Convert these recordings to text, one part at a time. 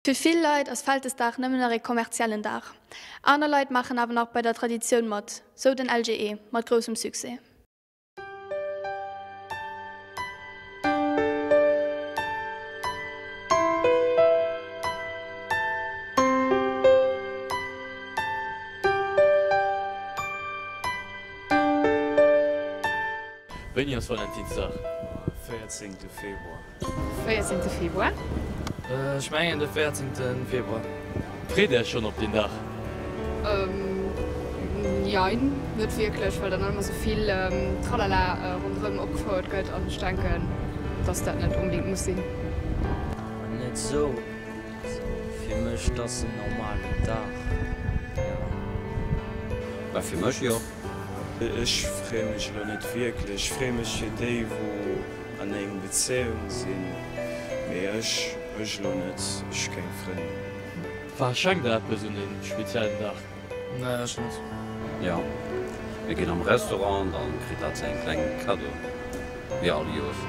Fir vill Leit ass Vältesdag nëmmen nach ee kommerziellen Dag. Aner Leit maachen awer nach bei der Traditioun mat, sou den LGE, mat groussem Succès. Wéini ass Valentinsdag? 14 Februar. 14 Februar. Ech mengen de 14 Februar. Freet Iech schonn op deen Dag? Jein, net wierklech, well dann ëmmer sou vill Tralala ronderëm opgefouert gëtt an ech denken, dass dat net onbedéngt muss sinn. Net sou, fir mech d'ass en normalen Dag, jo. Bah fir mech jo. Ech freeë mech elo net wierklech, ech freeë mech fir déi wou an eng Bezéiung sinn, mee ech, ech elo net, ech hu keng Frënn. Verschenkt der eppes un deem speziellen Dag? Nee, ech net. Jo, mir ginn am Restaurant, dann kritt dat säin klengen Cadeau, wéi all Joers.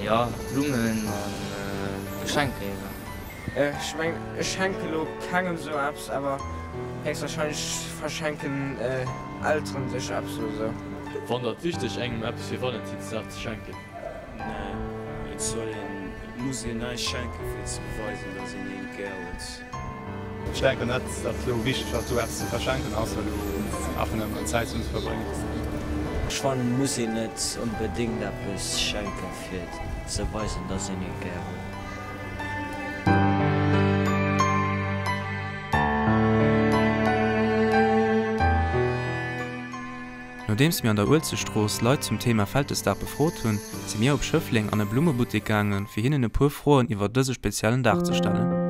Jo, Blummen an Geschenker eben. Ech mengen ech schenke lo kengem sou eppes, awer héchstwahrscheinlech verschenken Elteren sech eppes oder sou. Fannt der et wichteg engem eppes fir Valentinsdag ze schenken? Nee, et soll een, et muss een näischt schenken fir ze beweisen dass een eent gär huet. Ech denken net dat et elo wichteg ass do eppes ze verschenken, ausser elo einfach nëmmen Zäit zesummen ze verbréngen. Ech fannen et muss een net onbedéngt eppes schenken fir ze weisen dass een ee gär huet. Nodeems mir an der Uelzechtstrooss Leit zum Thema Vältesdag befrot hunn, si mir op Schëffleng an e Blummebuttek gaangen, fir hinnen e puer Froen iwwer dëse speziellen Dag ze stellen.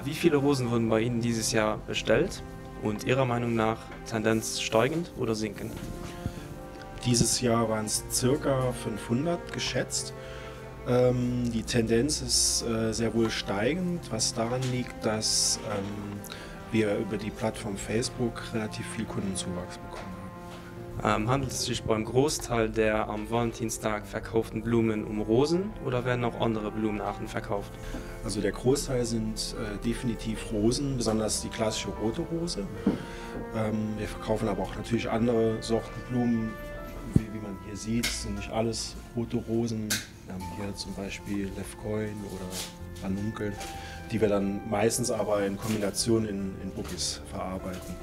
Wie viele Rosen wurden bei Ihnen dieses Jahr bestellt und Ihrer Meinung nach Tendenz steigend oder sinkend? Dieses Jahr waren es circa 500 geschätzt. Ähm, die Tendenz ist äh, sehr wohl steigend, was daran liegt, dass ähm, wir über die Plattform Facebook relativ viel Kundenzuwachs bekommen haben. Ähm, handelt es sich beim Großteil der am Valentinstag verkauften Blumen um Rosen oder werden auch andere Blumenarten verkauft? Also der Großteil sind äh, definitiv Rosen, besonders die klassische rote Rose. Ähm, wir verkaufen aber auch natürlich andere Sorten Blumen, wie, wie man hier sieht, sind nicht alles rote Rosen. Wir haben hier zum Beispiel Lefcoin oder Ranunkel, die wir dann meistens aber in Kombination in, in Bookies verarbeiten.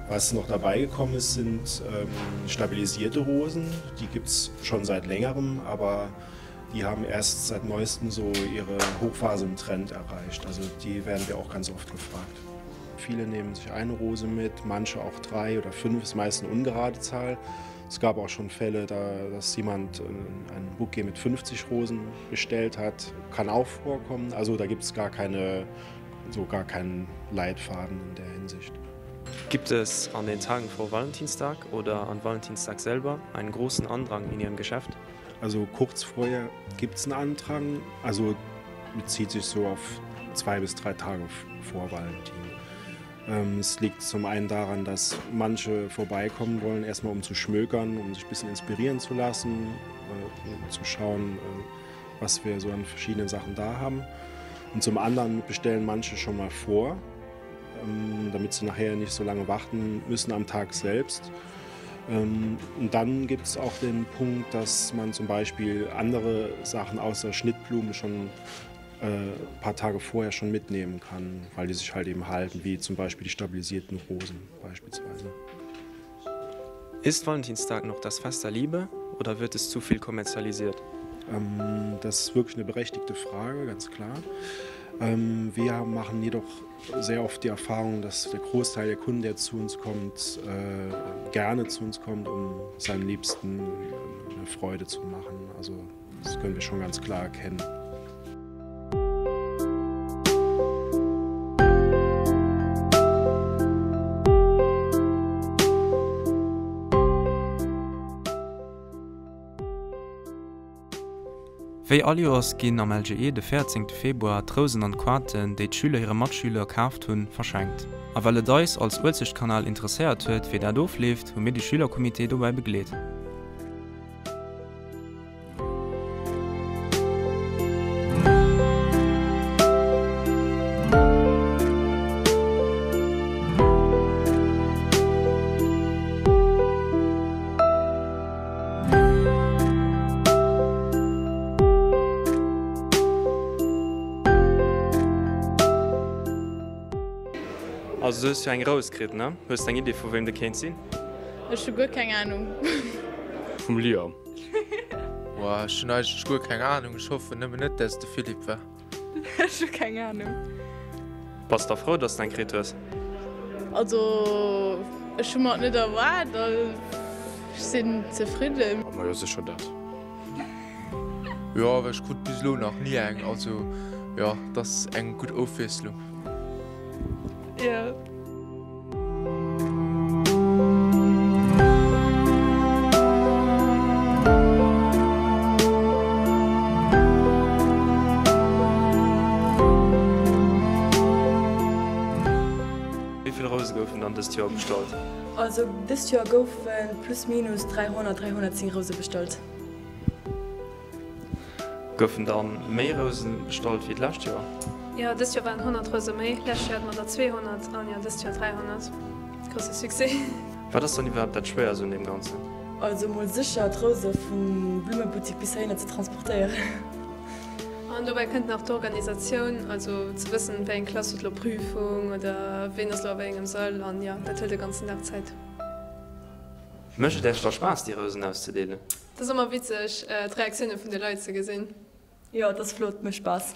Was noch dabei gekommen ist, sind ähm, stabilisierte Rosen. Die gibt es schon seit längerem, aber die haben erst seit neuestem so ihre Hochphase im Trend erreicht. Also die werden wir auch ganz oft gefragt. Viele nehmen sich eine Rose mit, manche auch drei oder fünf, ist meist eine ungerade Zahl. Es gab auch schon Fälle, da, dass jemand äh, ein Bouquet mit 50 Rosen bestellt hat, kann auch vorkommen. Also da gibt es gar keine so gar keinen Leitfaden in der Hinsicht. Gibt es an den Tagen vor Valentinstag oder an Valentinstag selber einen großen Andrang in Ihrem Geschäft? Also kurz vorher gibt es einen Andrang, also bezieht sich so auf zwei bis drei Tage vor Valentin. Ähm, es liegt zum einen daran, dass manche vorbeikommen wollen, erstmal um zu schmökern, um sich ein bisschen inspirieren zu lassen, äh, um zu schauen, äh, was wir so an verschiedenen Sachen da haben. Und zum anderen bestellen manche schon mal vor, ähm, damit sie nachher nicht so lange warten müssen am Tag selbst. Ähm, und dann gibt es auch den Punkt, dass man zum Beispiel andere Sachen außer Schnittblumen schon äh, paar Tage vorher schon mitnehmen kann, weil die sich halt eben halten, wie zum Beispiel die stabilisierten Rosen beispielsweise. Ist Valentinstag noch das Fest der Liebe oder wird es zu viel kommerzialisiert? Ähm, das ist wirklich eine berechtigte Frage, ganz klar. Ähm, wir machen jedoch sehr oft die Erfahrung, dass der Großteil der Kunden, der zu uns kommt, äh, gerne zu uns kommt, um seinen Liebsten eine Freude zu machen. Also das können wir schon ganz klar erkennen. Wéi all Joers ginn am LGE de 14 Februar d'Rousen an d'Quaten, déi d'Schüler hire Matschüler kaaft hunn, verschenkt. A well et eis als Uelzechtkanal interesséiert huet, wéi dat ofleeft, hu mir de Schülercomité dobäi begleet. Also du hues jo eng Rous kritt, ne? Hues de eng Idee vu wéim de kéint sinn? Ech hu guer keng Ahnung. Vum Liam. Boah, ech hunn eigentlech guer keng Ahnung. Ech hoffen nëmmen net, dass et de Philippe war. Ech hu keng Ahnung. Bass da frou, dass de eng kritt hues? Also ech hu mer et net erwaart a ech sinn zefridden. Majo sécher dat. Jo, awer ech krut bis elo nach ni eng, also jo, et ass eng gutt Ofwiesslung. Jo. Wéi vill Rouse goufen dann dëst Joer bestallt? Also dëst Joer goufe plus minus 300, 310 Rouse bestallt. Goufen dann méi Rousen bestallt wéi d'lescht Joer? Jo, dëst Joer waren 100 Rouse méi. Lescht Joer hate mer der 200 an jo dëst Joer 300. Grousse Succès. Wat ass dann iwwerhaapt dat Schwéierst un deem Ganzen? Also mol sécher d'Rouse vum Blummebuttik bis heihinner ze transportéieren. An dobäi kënnt nach d'Organisatioun, also ze wëssen, wéi eng Klass huet elo Prüfung oder ween ass elo a wéi engem Sall an jo, dat hëlt e ganzen Dag Zäit. Mécht et Äech da Spaass déi Rousen auszedeelen? Et ass ëmmer witzeg d'Reaktioune vun de Leit ze gesinn. Jo, et ass flott, mécht Spaass.